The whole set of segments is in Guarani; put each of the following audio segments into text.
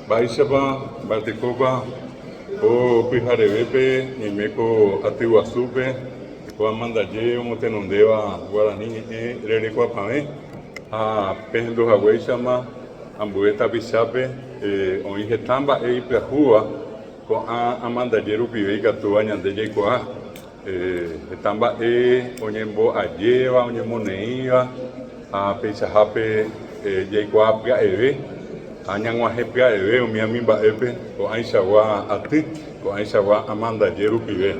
Mba'éichapa, mba'etekópa ko pyharevépe ñaime ko aty guasúpe ko amandaje omotenondéva Guarani ñe'ẽ rerekuapavẽ ha pehendu haguéichama ambue tapichápe oĩ heta mba'e ipyahúva ko'ã amandaje rupive ikatúva ñande jaikuaa. Heta mba'e oñembo'ajéva, oñemoneĩva ha peichahápe jaikuaa pya'eve ha ñag̃uahẽ pya'eve umi ami mba'épe ko'ãichagua aty, ko'ãichagua amandaje rupive.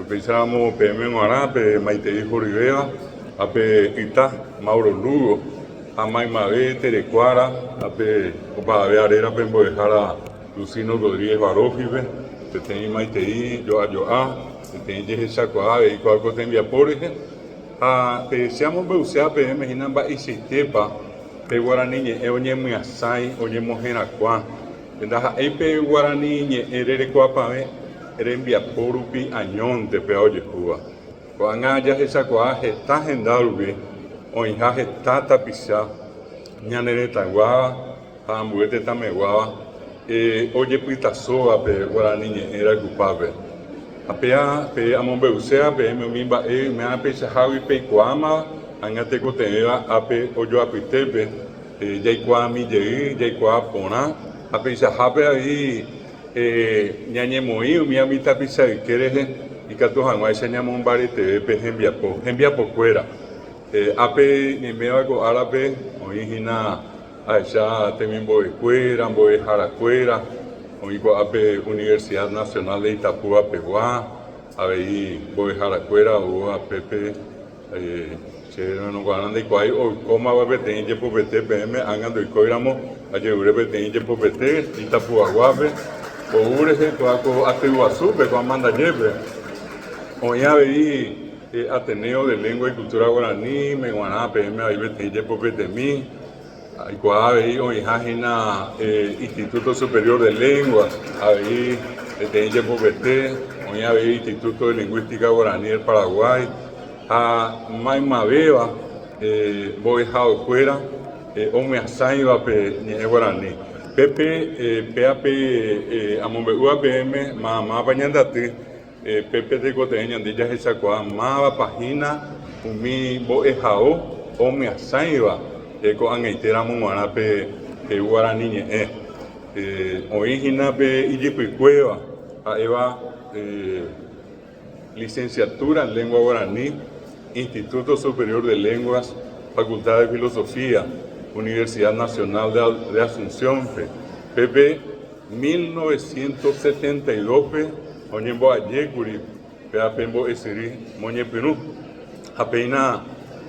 Upéicharamo peẽme g̃uarã pe maitei horyvéva ha pe yta Mauro Lugo ha maymave terekuára ha pe opavave arérape mbo'ehára Lucino Rodríguez Barófipe, peteĩ maitei jo'ajo'a, peteĩ jehechakuaa avei kóva ko tembiapo rehe, ha pe che amombe'uséva peẽme hína mba'eichaitépa pe guarani ñe'ẽ oñemyasãi, oñemoherakuã, ndaha'éi pe guarani ñe'ẽ rerekuapavẽ rembiapo rupi añónte péva ojehúva. Ko'ág̃a jahechakuaa heta henda rupi oĩha heta tapicha ñane retãguáva, ha ambue tetãmeguáva ojepytasóva pe guarani ñe'ẽ rayhupápe. Ha péa pe amombe'uséva peẽme umi mba'e yma peichahágui peikuaámava ág̃a tekotevẽva ápe ojoapytépe jaikuaami jey, jaikuaa porã ha peichahápe avei ñañemoĩ umi ami tapicha yke rehe ikatu hag̃uáicha ñamombareteve pe hembiapo, hembiapokuéra. Ápe ñaiméva ko árape oĩ hína Ahecha temimbo'ekuéra, mbo'eharakuéra, oĩ ko'ápe Universidad Nacional de Itapúa pegua, avei mbo'eharakuéra oúva pépe che renokuaarã ndaikuaái oikómava peteĩ jepopete peẽme, ág̃a ndoikóiramo ajerure peteĩ jepopete Itapuaguápe ou rehe kóa ko aty guasúpe, ko amandajépe. Oĩ avei Ateneo de Lengua y Cultura Guarani meg̃uarã peẽme avei peteĩ jepopetemi. Aikuaa avei oĩha hína Instituto Superior de Lenguas, avei peteĩ jepopete, oĩ avei Instituto de Lingũística Guarani del Paraguay ha maymavéva mbo'ehaokuéra omyasãiva pe ñe'ẽ guarani. Pépe péa pe amombe'úva peẽme mavamávapa ñandeaty. Pépe tekotevẽ ñande jahechakuaa mávapa hína umi mbo'ehao omyasãiva ko'ag̃aite ramo g̃uarã pe guarani ñe'ẽ. Oĩ hína pe ijypykuéva ha'éva Licenciatura en Lengua Guaraní, Instituto Superior de Lenguas, Facultad de Filosofía, Universidad Nacional de Asunción-pe. Pépe 1972-pe oñemboajékuri péva pe mbo'esyry moñepyrũ ha péina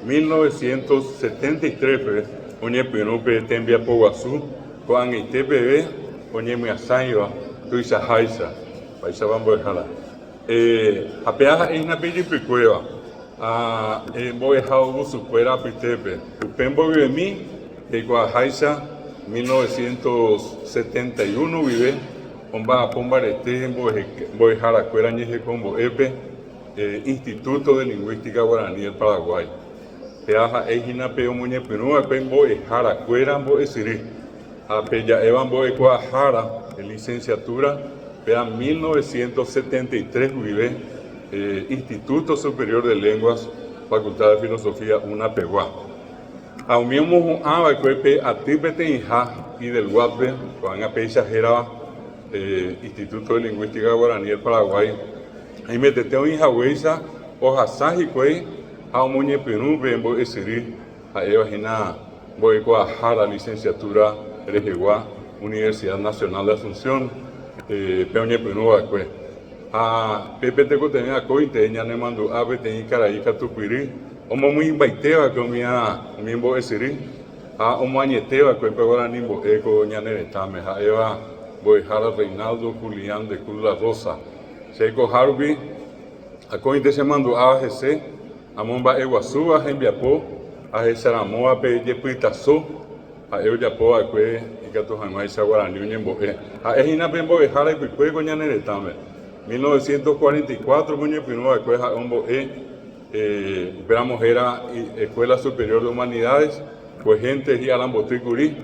1973-pe oñepyrũ pe tembiapo guasu ko'ag̃aite peve oñemyasãiva tuichaháicha. Mba'éichapa mbo'ehára? Ha péva ha'e hína pe ijypykuéva ha mbo'ehaovusukuéra apytépe. Upe mboyvemi jaikuaaháicha 1971 guive omba'apo mbarete mbo'eharakuéra ñehekombo'épe Instituto de Lingũística Guaraní del Paraguay. Péva ha'e hína pe omoñepyrũva'ekue mbo'eharakuéra mbo'esyry. Ha pe ja'éva mbo'ekuaahára licenciatura péva 1973 guive Instituto Superior de Lenguas, Facultad de Filosofía una pegua. Ha umi omohu'ã va'ekue pe aty peteĩha Idelguap-pe, ko'ág̃a péicha hérava Instituto de Lingũística Guaraní del Paraguay, aimetete oĩ haguéicha ohasa hikuái ha omoñepyrũ pe mbo'esyry ha'éva hína mbo'ekuaahára licenciatura rehegua Universidad Nacional de Asunción pe oñepyrũ va'ekue. Ha pépe tekotevẽ akóinte ñanemandu'a peteĩ karai katupyry omomýimbaite va'ekue umi mbo'esyry ha omoañete va'ekue pe guarani mbo'e ko ñane retãme ha'éva mbo'ehára Reinaldo Julián de Cruz Larrosa. Che aikoha rupi akóinte chemandu'áva hese Amomba'eguasúva hembiapo ahecharamóva pe jepytaso ha'e ojapo va'ekue ikatu hag̃uáicha guarani oñembo'e. Ha'e hína pe mbo'ehára ypykue ko ñane retãme. 1944 pe oñepyrũ va'ekue ha'e ombo'e upéramo héra Escuela Superior de Humanidades, kuehénte hi'aramboty kuri.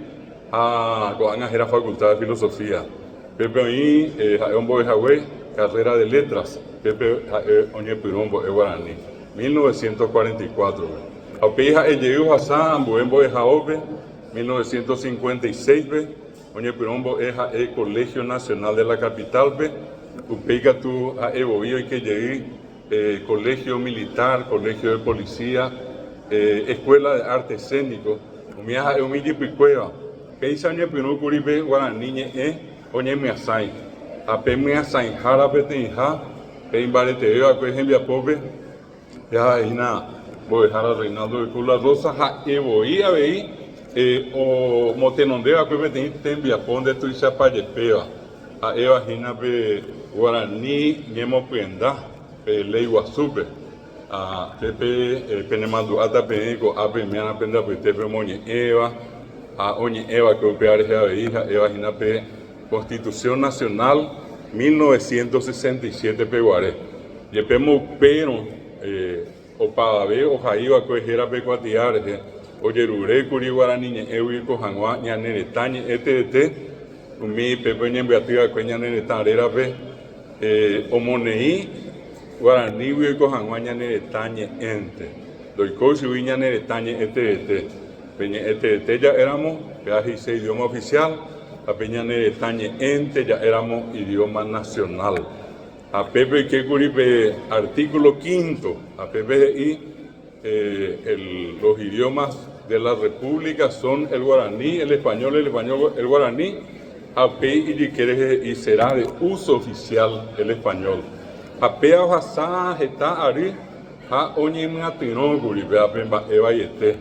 Ha ko'ág̃a héra Facultad de Filosofía. Pépe oĩ ha'e ombo'e hague Carrera de Letras, pépe ha'e oñepyrũ ombo'e guarani, 1944-pe. Ha upéi ha'e jey ohasa ambue mbo'ehaópe, 1956-pe oñepyrũ ombo'e ha'e Colegio Nacional de la Capital-pe, upéi katu ha'e voi oike jey Colegio Militar, Colegio de Policía, Escuela de Arte Escénico, umíva ha'e umi ijypykuéva. Péicha oñepyrũkuri pe guarani ñe'ẽ oñemyasãi, ha pe myasãihára peteĩha pe imbareteve va'ekue hembiapópe, pe ha'e hína mbo'ehára Reinaldo Becú Larrosa, ha'e voi avei omotenonde va'ekue peteĩ tembiapo ndetuichapajepéva. Ha'éva hína pe guarani ñemopyenda pe léi guasúpe. Ha pépe penemandu'áta peẽ ko'ápe iména pende apytépe omoñe'ẽva ha oñe'ẽva'ekue upéva rehe avei ha'éva hína pe Constitución Nacional 1967 peguare. Jepémo upérõ opavave ohaiva'ekue héra pe kuatia rehe ojerurékuri guarani ñe'ẽgui oiko hag̃ua ñane retã ñe'ẽ teete, Umi pépe oñembyaty va'ekue ñane retã rérape omoneĩ guaranígui oiko hag̃ua ñane retã ñe'ẽnte. Ndoikói chugui ñane retã ñe'ẽ teete. Pe ñe'ẽ teete ja'éramo, péva he'ise idioma oficial, ha pe ñane retã ñe'ẽnte ja'éramo idioma nacional. Ha pépe oikékuri pe artículo quinto, ha pépe he'i. Los idiomas de la República son el guaraní, el español, el español, el guaraní, ha upéi ijyke rehe he'i será de uso oficial el español. Ha péa ohasa heta ary ha oñemyatyrõkuri péa pe mba'e vaiete.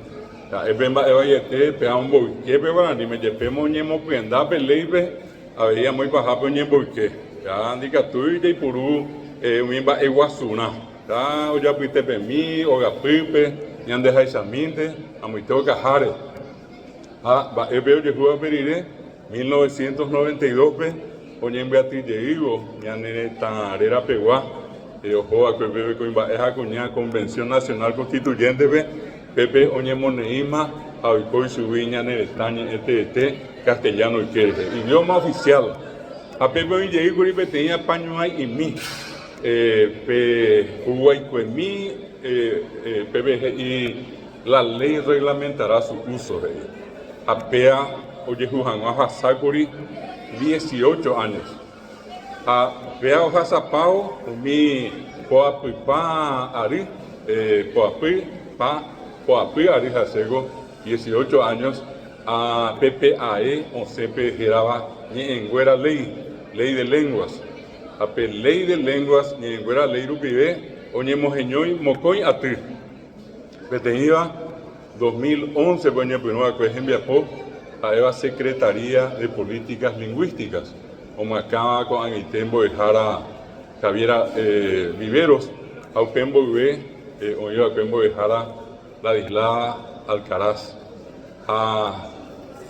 Ha'e pe mba'e vaiete péa omboyke pe guaraníme, jepémo oñemopyenda pe léipe avei amo ipahápe oñemboyke. Péa ndikatúi jaipuru umi mba'e guasurã. Ta ojapytepemi ogapýpe ñande haichamínte amoite okaháre. Ha mba'épe ojehúva upe rire, 1992-pe oñembyatyjeývo ñane retã rérapegua oho va'ekue pépe kuimba'e ha kuña Convención Nacional Constituyente-pe, pépe oñemoneĩma ha oiko ichugui ñane retã ñe'ẽ teete castellano yke rehe, idioma oficial. Ha pépe oĩjeýkuri peteĩ apañuãi'imi. Pe huguaikuemi peve he'i la ley reglamentará su uso he'i. Ha péa ojehu hag̃ua ohasákuri dieciocho años. Ha péa ohasapávo umi poapypa ary, poapy pa poapy ary haséko dieciocho años, ha pépe ae osẽ pe hérava ñe'ẽnguéra léi, ley de lenguas. Ha pe Ley de Lenguas ñe'ẽnguéra léi rupive oñemoheñói mokõi aty. Peteĩva 2011-pe oñepyrũ va'ekue hembiapo ha'éva Secretaría de Políticas Lingüísticas, omyakãva ko'ag̃aite mbo'ehára Javiera Viveros ha upe mboyve oĩ va'ekue mbo'ehára Ladislaa Alcaraz. Ha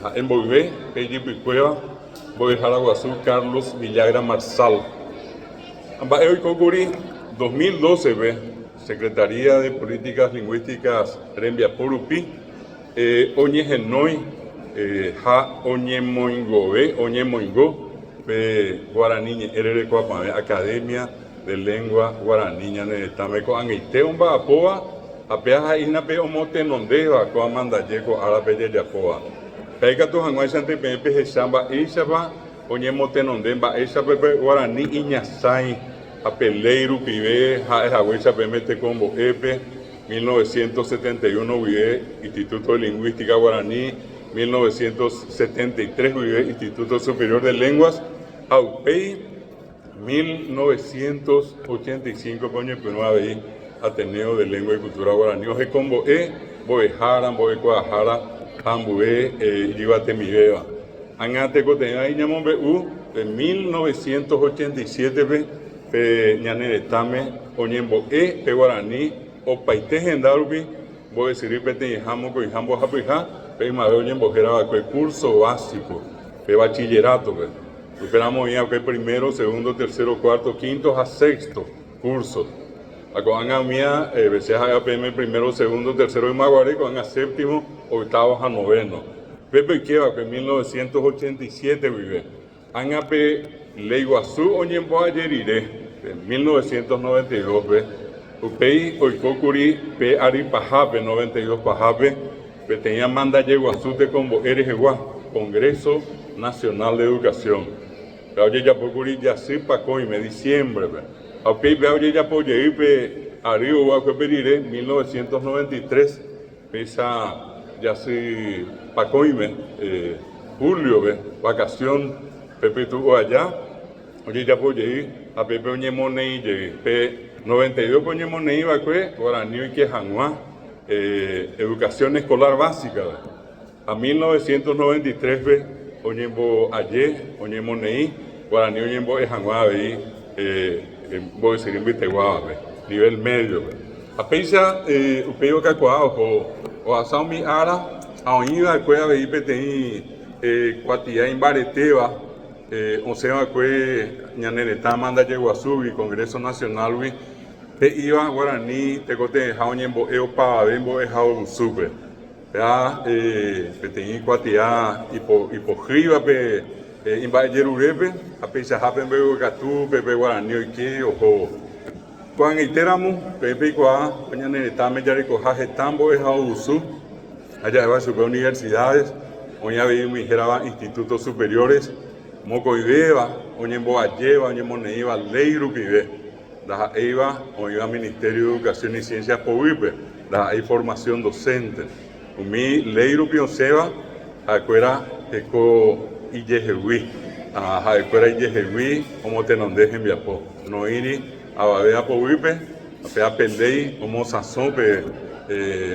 ha'e mboyve pe ijypykuéva mbo'ehára guasu Carlos Villagra Marsal. Ha mba'e oiko kuri 2012-pe Secretaría de Políticas Lingüísticas rembiapo rupi oñehenói ha oñemoingove, oñemoingo pe Guarani Ñe'ẽ Rerekuapavẽ Academia de Lengua Guarani ñane retãme ko'ag̃aite omba'apóva ha péva ha'e hína pe omotenondéva ko amandaje ko árape jajapóva. Pe ikatu hag̃uáichante peẽ pehecha mba'éichapa oñemotenonde mba'éichapa pe guarani iñasãi ha pe léi rupive ha'e haguéicha peẽme tekombo'épe 1971 guive Instituto de Lingũística Guarani, 1973 guive Instituto Superior de Lenguas ha upéi 1985-pe oñepyrũ avei Ateneo de Lengua y Cultura Guarani ohekombo'e mbo'ehára, mbo'ekuaahára ha ambue ijyvatemivéva. Ág̃a tekotevẽ iñamombe'u pe 1987-pe pe ñane retãme oñembo'e pe guarani opaite henda rupi mbo'esyry peteĩha, mokõiha, mbohapyha pe ymave oñembohéra va'ekue curso básico pe bachillerato-pe. Upéramo oĩ va'ekue primero, segundo, tercero, cuarto, quinto ha sexto curso. Ha ko'ág̃a umía vece ha'éva peẽme primero, segundo, tercero ymaguare, ko'ág̃a séptimo, octavo ha noveno. Upépe oike va'ekue 1987 guive. Ág̃a pe Léi Guasu oñemboaje rire pe 1992-pe, upéi oiko kuri pe ary pahápe, 92 pahápe, peteĩ amandaje guasu tekombo'e rehegua, Congreso Nacional de Educación. Péva ojejapo kuri jasy pakõime, diciembre-pe. Ha upéi péva ojejapo jey pe ary ou va'ekue pe rire, 1993, Péicha jasy pakõime, julio-pe, vacación pe pytu'u aja, ojejapo jey ha pépe oñemoneĩ jey. Pe 92-pe oñemoneĩ va'ekue guarani oike hag̃ua educación escolar básica-pe. Ha 1993-pe oñemboaje, oñemoneĩ guarani oñembo'e hag̃ua avei mbo'esyry mbyteguávape, nivel medio-pe. Ha péicha upéi okakuaa oho ohasa umi ára ha oĩ va'ekue avei peteĩ kuatia imbaretéva osẽ va'ekue ñane retã Amandaje Guasúgui, Congreso Nacional-gui, he'íva guarani tekotevẽha oñembo'e opavave mbo'ehaovusúpe. Ha peteĩ kuatia ipohýiva pe imba'ejerurépe ha peichahápe mbeguekatúpe pe guarani oike ohóvo. Ko'ag̃aitéramo peẽ peikuaa ko ñane retãme jarekoha heta mbo'ehaovusu ha ja'éva chupe universidades, oĩ avei umi hérava institutos superiores, mokõivéva oñemboajéva oñemoneĩva léi rupive. Ndaha'éiva oĩva Ministerio de Educación y Ciencias poguýpe, ndaha'éi formación docente. Umi léi rupi osẽva ha'ekuéra heko ijehegui, ha ha'ekuéra ijehegui omotenonde hembiapo. Noĩri avave apoguýpe, péva pe léi omosãsõ pe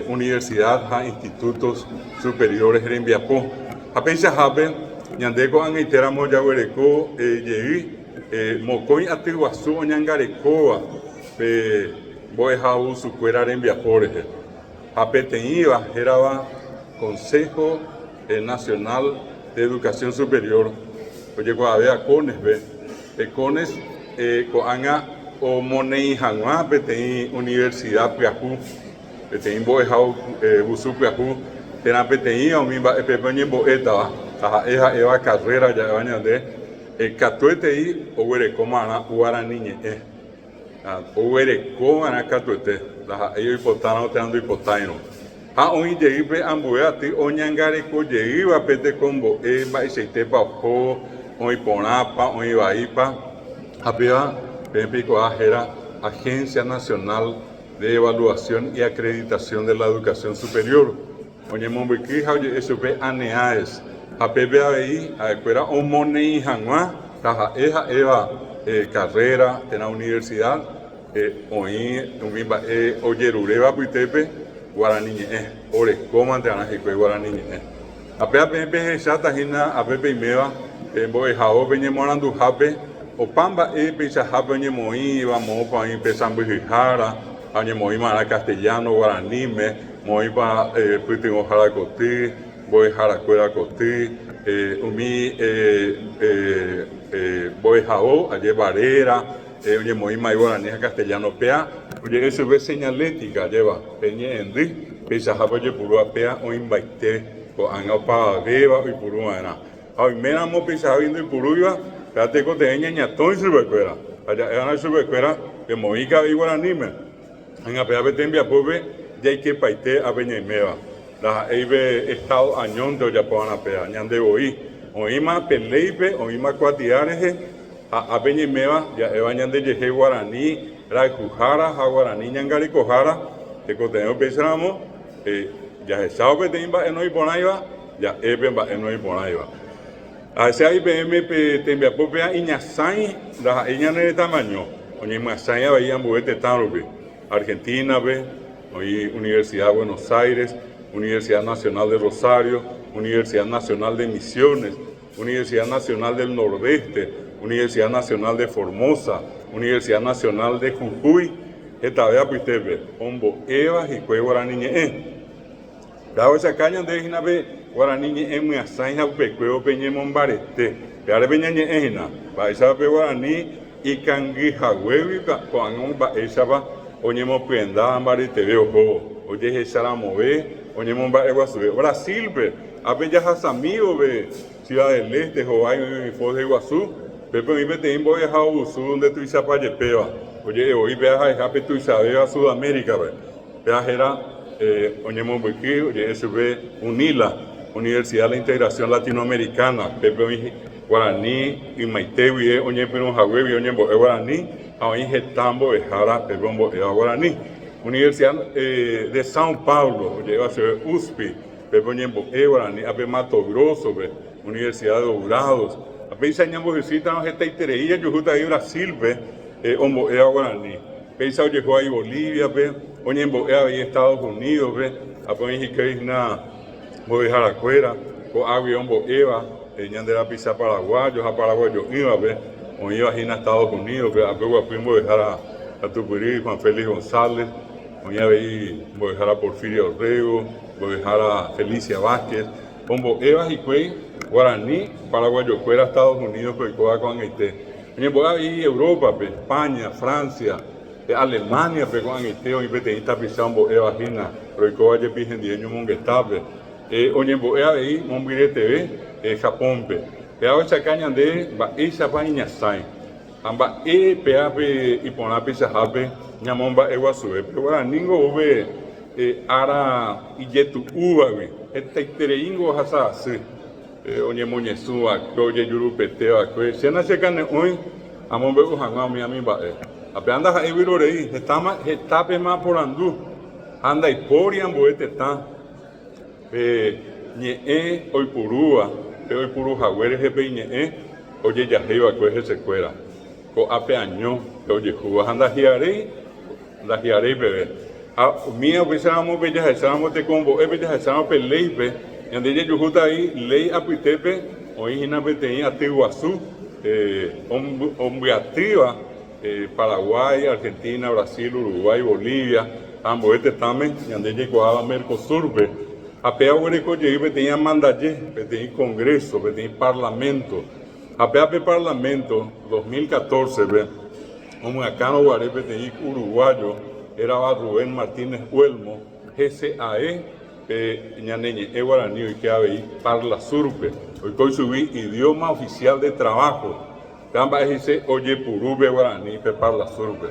universidad ha institutos superiores rembiapo. Ha peichahápe ñande ko'ag̃aitéramo jaguereko jey. Mokõi aty guasu oñangarekóva pe mbo'ehaovusukuéra rembiapo rehe, ha peteĩva hérava Consejo Nacional de Educación Superior, ojekuaavéva CONES-pe. Pe CONES ko'ág̃a omoneĩ hag̃ua peteĩ universidad pyahu, peteĩ mbo'ehaovusu pyahu, térã peteĩva umi mba'épepe oñembo'étava, taha'e ha'éva carrera ja'éva ñande. Katuetei oguerekómarã guarani ñe'ẽ. Oguerekova'erã katuete, ndaha'éi oipotárõ térã ndoipotáirõ. Ha oĩ jey pe ambue aty oñangareko jeýva pe tekombo'e mba'eichaitépa oho, oĩ porãpa, oĩ vaípa, ha péva peẽ peikuaa héra Agencia Nacional de Evaluación y Acreditación de la Educación Superior. Oñemombyky ha oje'e chupe Aneaes, ha pépe avei ha'ekuéra omoneĩ hag̃ua taha'e ha'éva karréra térã universidad, oĩ umi mba'e ojeruréva apytépe guarani ñe'ẽ, orekómante arã hikuái guarani ñe'ẽ. Ha péva peẽ pehecháta hína ápe peiméva pe mbo'ehao peñemoaranduhápe opa mba'e peichahápe oñemoĩva moõpa oĩ pe sãmbyhyhára ha oñemoĩva'erã castellano, guaraníme, Moĩpa pytyvõhára koty, mbo'eharakuéra koty, umi mbo'ehao, ajépa réra, oñemoĩma guarani ha castellano péa, oje'e chupe señalética, ajépa pe ñe'ẽndy, peichahápe ojepurúva péa oĩmbaite ko'ág̃a opavavéva oipuru va'erã. Ha oiméramo peichahágui ndoipurúiva, péa tekotevẽ ñañatõi chupekuéra, ha ja'eva'erã chupekuéra pemoĩka avei guaraníme. Ág̃a péva pe tembiapópe jaikepaite ápe ñaiméva, ndaha'éi pe Estado añónte ojapova'erã péva, ñande voi oĩma pe léipe, oĩma kuatia rehe, ha ápe ñaiméva ja'éva ñandejehe guarani rayhuhára ha guarani ñangarekohára, tekotevẽ upéicharamo jahechávo peteĩ mba'e noĩporãiva, ja'e pe mba'e noĩporãiva. Ahecha avei peẽme pe tembiapo péva iñasãi ndaha'éi ñane retãmaño, oñemyasãi avei ambue tetã rupi, Argentina-pe, oĩ Universidad de Buenos Aires, Universidad Nacional de Rosario, Universidad Nacional de Misiones, Universidad Nacional del Nordeste, Universidad Nacional de Formosa, Universidad Nacional de Jujuy, hetave apytépe, ombo'éva hikuái guarani ñe'ẽ. Jahechauka ñande hína pe guarani ñe'ẽ myasãi ha upekuévo pe ñemombarete. Pévare pe ñañe'ẽ hína, mba'éichapa pe guarani ikangy haguégui ko'ág̃a mba'éichapa oñemopyenda mbareteve ohóvo, ojehecharamove, oñemomba'eguasuve. Brasil-pe. Ápe jahasami vove Ciudad del Este hovái oĩ Foz de Iguazú, pépe oĩ peteĩ mbo'ehaovusu ndetuichapa jepéva, oje'e voi péva ha'eha pe tuichavéva Sudamérica-pe. Péva héra oñemombyky oje'e chupe UNILA, Universidad de la Integración Latinoamericana, pépe oĩ guarani ymaite guive oñepyrũ haguégui oñembo'e guarani ha oĩ heta mbo'ehára pépe ombo'éva guarani. Universidad de São Paulo oje'éva chupe USP, pépe oñembo'e guarani ápe Mato Grosso-pe, Universidad de Dourados. Ha péicha ñambohysýitarõ hetaiterei jajuhúta avei Brasil-pe ombo'éva guarani. Péicha ojehu avei Bolivia-pe, oñembo'e avei Estados Unidos-pe, ápe oĩ hikuái hína mbo'eharakuéra, ko'águi ombo'éva ñande rapicha paraguayo ha paraguayo'ỹvape, oĩva hína Estados Unidos-pe, ápe oguapy mbo'ehára katupyry Juan Félix González, oĩ avei mbo'ehára Porfirio Orrego, mbo'ehára Felicia Vázquez, ombo'éva hikuái guarani paraguayokuéra Estados Unidos-pe oikóva ko'ag̃aite. Oñembo'e avei Európape, España, Francia, Alemániape ko'ag̃aite oĩ peteĩ tapicha ombo'éva hína roikóva jepi hendive ñomongetápe. Oñembo'e avei mombyreteve Japónpe. Péva ohechauka ñande mba'éichapa iñasãi ha mba'e péva pe iporã peichahápe ñamomba'eguasuve. Pe guaraníngo ou pe ára ijetu'úvagui, hetaitereíngo ohasa asy. Oñemoñesũ va'ekue, ojejurupete va'ekue. Che nachekane'õi amombe'u hag̃ua umi ami mba'e. Ha péva ndaha'éi vyrorei, hetáma, hetápema aporandu ha ndaipóri ambue tetã pe ñe'ẽ oipurúva, pe oipuru hague rehe pe iñe'ẽ ojejahéi va'ekue hesekuéra. Ko'ápe año pe ojehúva ha ndahi'aréi. Ndahi'aréi peve. Ha umíva upéicharamo pe jahecháramo tekombo'épe, jahecháramo pe léipe, ñande jajuhúta avei léi apytépe oĩ hína peteĩ aty guasu ombyatýva Paraguái, Argentina, Brasil, Uruguay, Bolivia ha ambue tetãme ñande jaikuaáva Mercosur-pe. Ha péva oguereko jey peteĩ amandaje, peteĩ congreso, peteĩ parlamento. Ha péva pe parlamento 2014-pe. Omyakãrõ guare peteĩ uruguayo hérava Rubén Martínez Uelmo, hese ae pe ñane ñe'ẽ guarani oike avei Parlasur-pe, oiko ichugui idioma oficial de trabajo. Péva mba'e he'ise ojepuru pe guarani pe Parlasur-pe.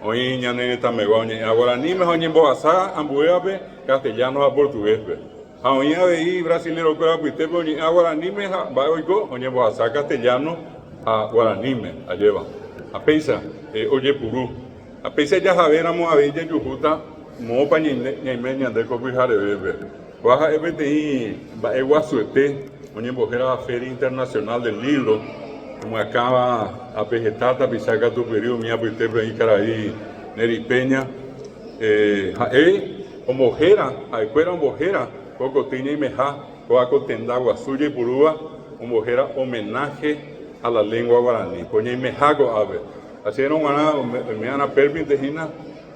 Oĩ ñane retãmegua oñe'ẽva guaraníme ha oñembohasa ambuévape castellano ha portugués-pe. Ha oĩ avei brasilerokuéra apytépe oñe'ẽva guaraníme ha mba'e oiko oñembohasa castellano ha guaraníme, ajéva. Ha péicha ojepuru. Ha péicha jahavéramo avei jajuhúta moõpa ñaime ñande ko pyharevépe. Kóva ha'e peteĩ mba'e guasuete oñembohérava Feria Internacional del Libro, omyakãva ápe heta tapicha katupyry umi apytépe oĩ karai Nery Peña. Ha'e ombohéra, ha'ekuéra ombohéra ko koty ñaimeha, kóva ko tenda guasu jaipurúva ombohéra Homenaje a la lengua guaraní. Ko ñaimeha ko'ápe. Ha chéverõ g̃uarã oime'arã pérpinte hína,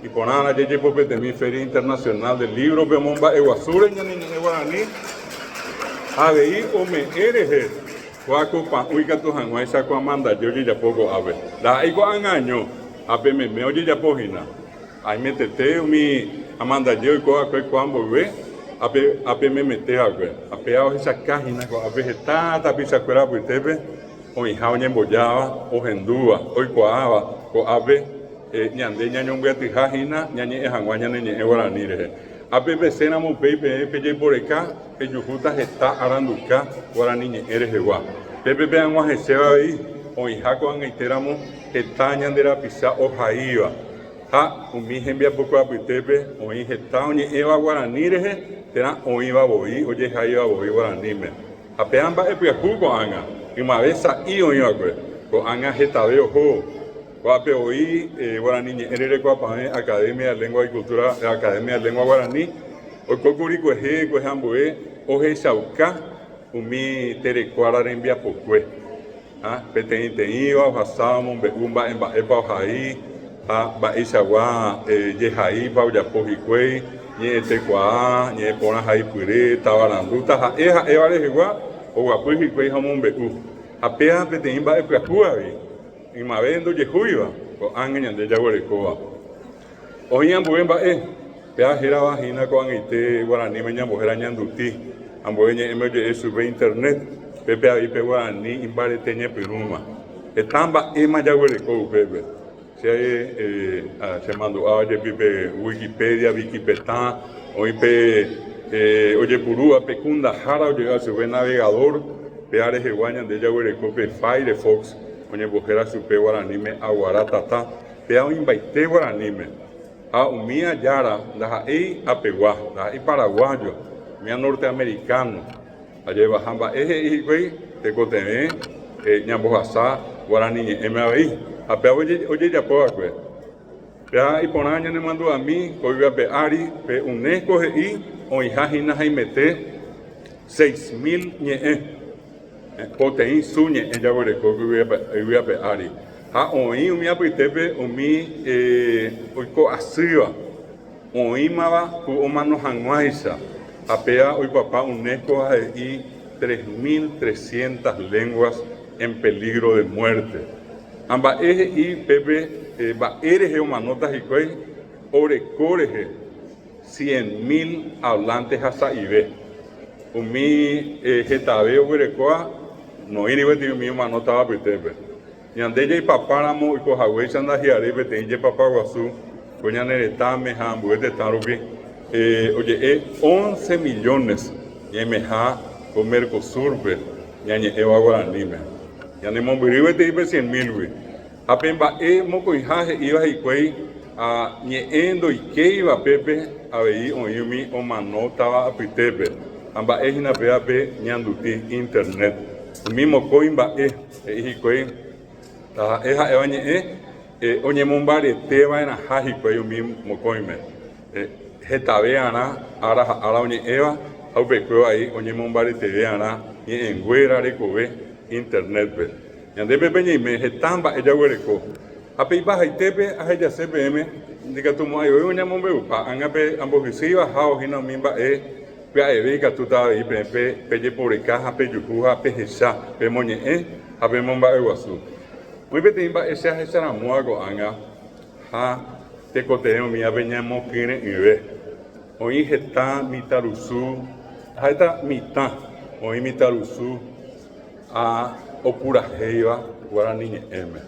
iporãrã jajepopetemi Feria Internacional del Libro-pe omomba'eguasúre ñane ñe'ẽ guarani, avei ome'ẽ rehe kóva ko pa'ũ ikatu hag̃uáicha ko amandaje ojejapo ko'ápe. Ndaha'éi ko'ág̃a año, ha pe meme ojejapo hína. Aimetete umi amandaje oiko va'ekue kua mboyve ápe ápe memete va'ekue. Ha péva ohechaka hína ko'ápe heta tapichakuéra apytépe oĩha oñembojáva, ohendúva, oikuaáva ko'ápe ñande ñañombyatyha hína ñañe'ẽ hag̃ua ñane ñe'ẽ guarani rehe. Ápe pesẽramo upéi peẽ pejeporeka pejuhúta heta aranduka guarani ñe'ẽ rehegua. Pépe peag̃uahẽséva avei oĩha ko'ag̃aitéramo Heta ñande rapicha ohaíva ha umi hembiapokue apytépe oĩ heta oñe'ẽva guarani rehe térã oĩva voi ojehaíva voi guaraníme. Ha péva mba'e pyahu ko'ág̃a, ymave sa'i oĩva'ekue, ko'ág̃a hetave oho. Ko'ápe oĩ guarani ñe'ẽ rerekuapavẽ Academia de Lengua y Cultura, Academia de Lengua Guarani, oikókuri kuehe kuehe ambue ohechauka umi terekuára rembiapokue. Ha peteĩteĩva ohasa omombe'u mba'emba'épa ohai ha mba'eichagua jehaípa ojapo hikuái, ñe'ẽtekuaa, ñe'ẽporã haipyre, tavarandu, taha'e ha'éva rehegua oguapy hikuái ha omombe'u. Ha péva peteĩ mba'e pyahu avei, ymave ndojehúiva ko'ág̃a ñande jaguerekóva. Oĩ ambue mba'e, péva hérava hína ko'ag̃aite guaraníme ñambohéra ñanduti. Ambue ñe'ẽme oje'e chupe internet, pépe avei pe guarani imbarete ñepyrũma. Heta mba'éma jaguereko upépe. Che chemandu'áva jepi pe Wikipedia, Vikipetã, oĩ pe ojepurúva pe kundahára oje'éva chupe navegador, péva rehegua ñande jaguereko pe Firefox oñembohéra chupe guaraníme Aguara Tata, péva oĩmbaite guaraníme. Ha umía jára ndaha'éi apegua, ndaha'éi paraguayo, umía norteamericano. Ajépa ha mba'e he'i hikuái tekotevẽ ñambohasa guarani ñe'ẽme avei. Ha péva ojejapo va'ekue. Péva iporã ñanemandu'ami ko yvy ape ári pe UNESCO he'i oĩha hína haimete 6000 ñe'ẽ. Poteĩ su ñe'ẽ jaguereko ko yvy ape ári. Ha oĩ umi apytépe umi oiko asýva, oĩmava ku omano hag̃uáicha, ha péva oipapa UNESCO ha he'i 3300 lenguas en peligro de muerte. Ha mba'e he'i pépe mba'e rehe omanóta hikuái? Oreko rehe cien mil hablante ha sa'ive. Umi hetave oguerekóva noĩri gueteri umi omanótava apytépe. Ñande jaipapáramo oiko haguéicha ndahi'aréi peteĩ jepapa guasu ko ñane retãme ha ambue tetã rupi, oje'e once millones ñaimeha ko Mercosur-pe ñañe'ẽva guaraníme. Ñanemombyry gueteri pe cien mil-gui. Ha pe mba'e mokõiha he'íva hikuái a ñe'ẽ ndoikéiva pépe avei oĩ umi omanótava apytépe. Ha mba'e hína péva pe ñanduti, internet. Umi mokõi mba'e he'i hikuái taha'e ha'éva ñe'ẽ oñemombarete va'erãha hikuái umi mokõime. Hetave arã ára ha ára oñe'ẽva ha upekuévo avei oñemombareteve arã ñe'ẽnguéra rekove internet-pe. Ñande pépe ñaime heta mba'e jaguereko. Ha pe ipahaitépe ahejase peẽme ndikatumo'ãi voi oñamombe'upa, ág̃a pe ambohysýiva hávo hína umi mba'e pya'eve ikatúta avei peẽ pe pejeporeka ha pejuhu ha pehecha, pemoñe'ẽ ha pemomba'eguasu. Oĩ peteĩ mba'e che ahecharamóva ko'ág̃a ha tekotevẽ umívape ñamokyre'ỹve. Oĩ heta mitãrusu, ha'éta mitã, oĩ mitãrusu. Ha opurahéiva guarani ñe'ẽme.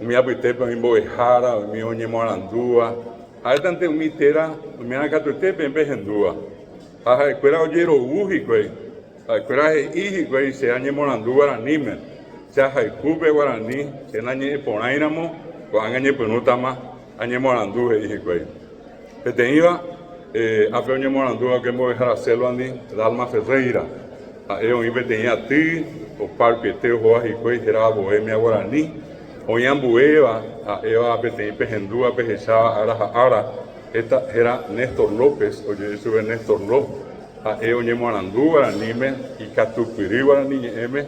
Umi apytépe oĩ mbo'ehára, umi oñemoarandúva, ha'étante umi téra umi arakatuete peẽ pehendúva. Ha ha'ekuéra ojerovu hikuái, ha'ekuéra he'i hikuái che añemoarandu guaraníme, che ahayhu pe guarani, che nañe'ẽporãiramo, ko'ág̃a añepyrũtama añemoarandu, he'i hikuái. Peteĩva ápe oñemoarandúva upe mbo'ehára Sélvandi, Dalma Ferreira. Ha'e oĩ peteĩ aty oparpiete ohóva hikuái hérava Bohemia Guarani. Oĩ ambuéva ha'éva peteĩ pehendúva pehecháva ára ha ára, héta héra Néstor López, oje'e chupe Néstor Lo. Ha'e oñemoarandu guaraníme, ikatupyry guarani ñe'ẽme.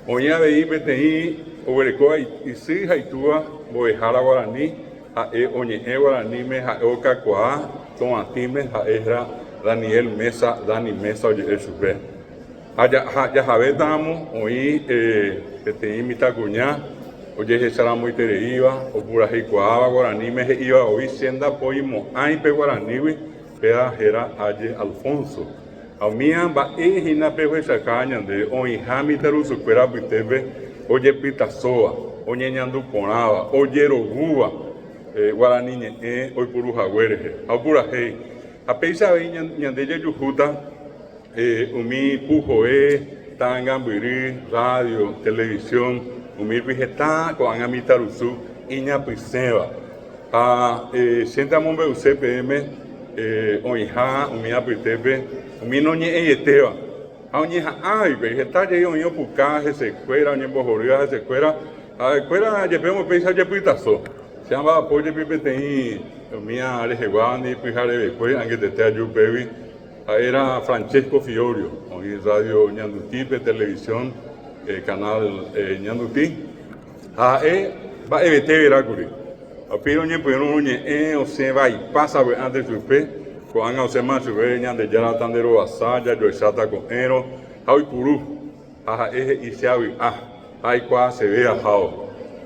Oĩ avei peteĩ oguerekóva isy ha itúva mbo'ehára guarani. Ha'e oñe'ẽ guaraníme, ha'e okakuaa toatĩme, ha'e héra Daniel Meza, Dani Meza oje'e chupe. Ha jahavétaramo oĩ peteĩ mitãkuña ojehecharamoitereíva, opuraheikuaáva guaraníme he'íva voi che ndapoimo'ãi pe guaranígui, péva héra Aye Alfonso. Ha umíva mba'e hína pe ohechaukáva ñande oĩha mitãrusukuéra apytépe ojepytasóva, oñeñandu porãva, ojerovúva guarani ñe'ẽ oipuru hague rehe ha opurahéi. Ha péicha avei ñande jajuhúta umi puhoe, ta'angambyry, radio, televisión, umírupi heta ko'ág̃a mitãrusu iñapysẽva. Ha chénte amombe'use peẽme oĩha umi apytépe umi noñe'ẽietéva. Ha oñeha'ã hikuái, heta jey oĩ opuka hesekuéra, oñembohorýva hesekuéra, ha ha'ekuéra jepémo péicha ojepytaso. Che amba'apo jepi peteĩ umía reheguávandi pyharevekue angetete aju upégui, ha'éra Francesco Fiorio, oĩ radio Ñandutípe, televisión, canal Ñanduti. Ha ha'e mba'evete vera kuri. Ha upéi oñepyrũ oñe'ẽ osẽ vaipa sapy'ánte chupe, ko'ág̃a osẽma chupe Ñandejára tanderovasa, jajoecháta ko'ẽrõ, ha oipuru. Ha ha'e he'i che avy'a, ha aikuaaseve ahávo.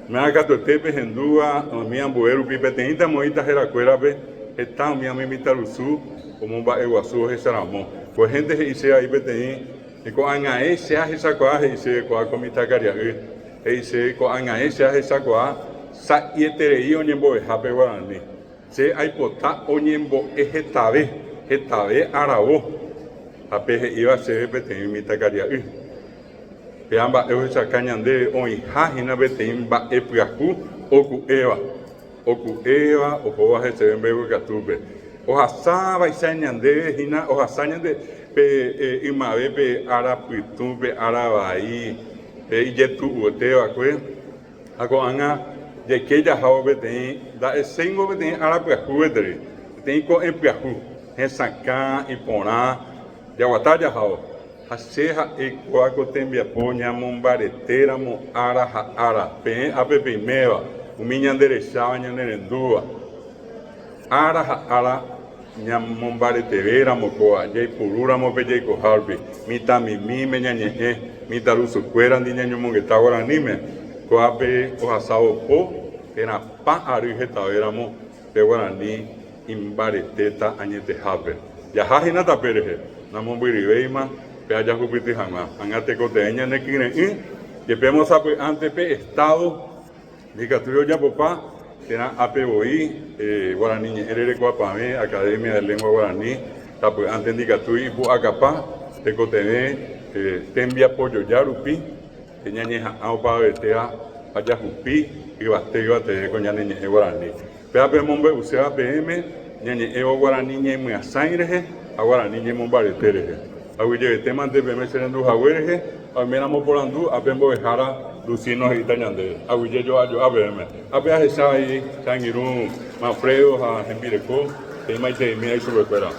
Umíva katuete pehendúva umi ambue rupi peteĩta oĩta herakuérape heta umi umi mitãrusu omomba'eguasu ohecharamo. Kuehénte he'i che ai peteĩ, Ko'ág̃ae che ahechakuaa, he'i chéve ko'ã ko mitãkaria'y, he'i chéve, Ko'ág̃ae che ahechakuaa sa'ieterei oñembo'ehápe guarani. Che aipota oñembo'e hetave, hetave aravo. Ha pe he'íva chéve peteĩ mitãkaria'y. Péva mba'e ohechauka ñandéve oĩha hína peteĩ mba'e pyahu oku'éva, oku'éva ohóva heseve mbeguekatúpe. Ohasa vaicha ñandéve hína, ohasa ñande pe ymave pe ára pytũ, pe ára vai, pe ijetu'uete va'ekue. Ha ko'ág̃a jaike jahávo peteĩ nda'eséingo peteĩ ára pyahu gueteri, peteĩ ko'ẽ pyahu, hesakã, iporã, jaguata jahávo. Ha che ha'e kóva ko tembiapo ñamombaretéramo ára ha ára, peẽ ápe peiméva, umi ñanderecháva ñanerendúva. Ára ha ára ñamombaretevéramo kóva, jaipurúramo pe jaikohárupi, mitãmimíme ñañe'ẽ, mitãrusukuérandi ñañomongeta guaraníme, kóvape ohasávo po térã pa ary hetavéramo pe guarani imbaretéta añetehápe. Jaha hína tape rehe, namombyryvéima pe ajahupyty hag̃ua. Ág̃a tekotevẽ ñanekyre'ỹ, jepémo sapy'ánte pe Estado ndikatúi ojapopa térã ápe voi Guarani ñe'ẽ rerekuapavẽ, Academia de Lengua Guarani, sapy'ánte ndikatúi ipu'akapa, tekotevẽ tembiapojoja rupi ñañeha'ã opavavetéva ha jahupi yvate yvateve ko ñane ñe'ẽ Guarani. Péva pemombe'uséva peẽme ñañe'ẽvo guarani ñemyasãi rehe ha guarani ñemombarete rehe. Aguyjevetémante peẽme che rendu hague rehe ha oiméramo porandu ápe mbo'ehára Lucino he'íta ñandéve. Aguyje jo'a jo'a peẽme. Ápe ahecha avei che angirũ Manfredo ha hembireko, he'íma iteĩmíva ichupekuéra.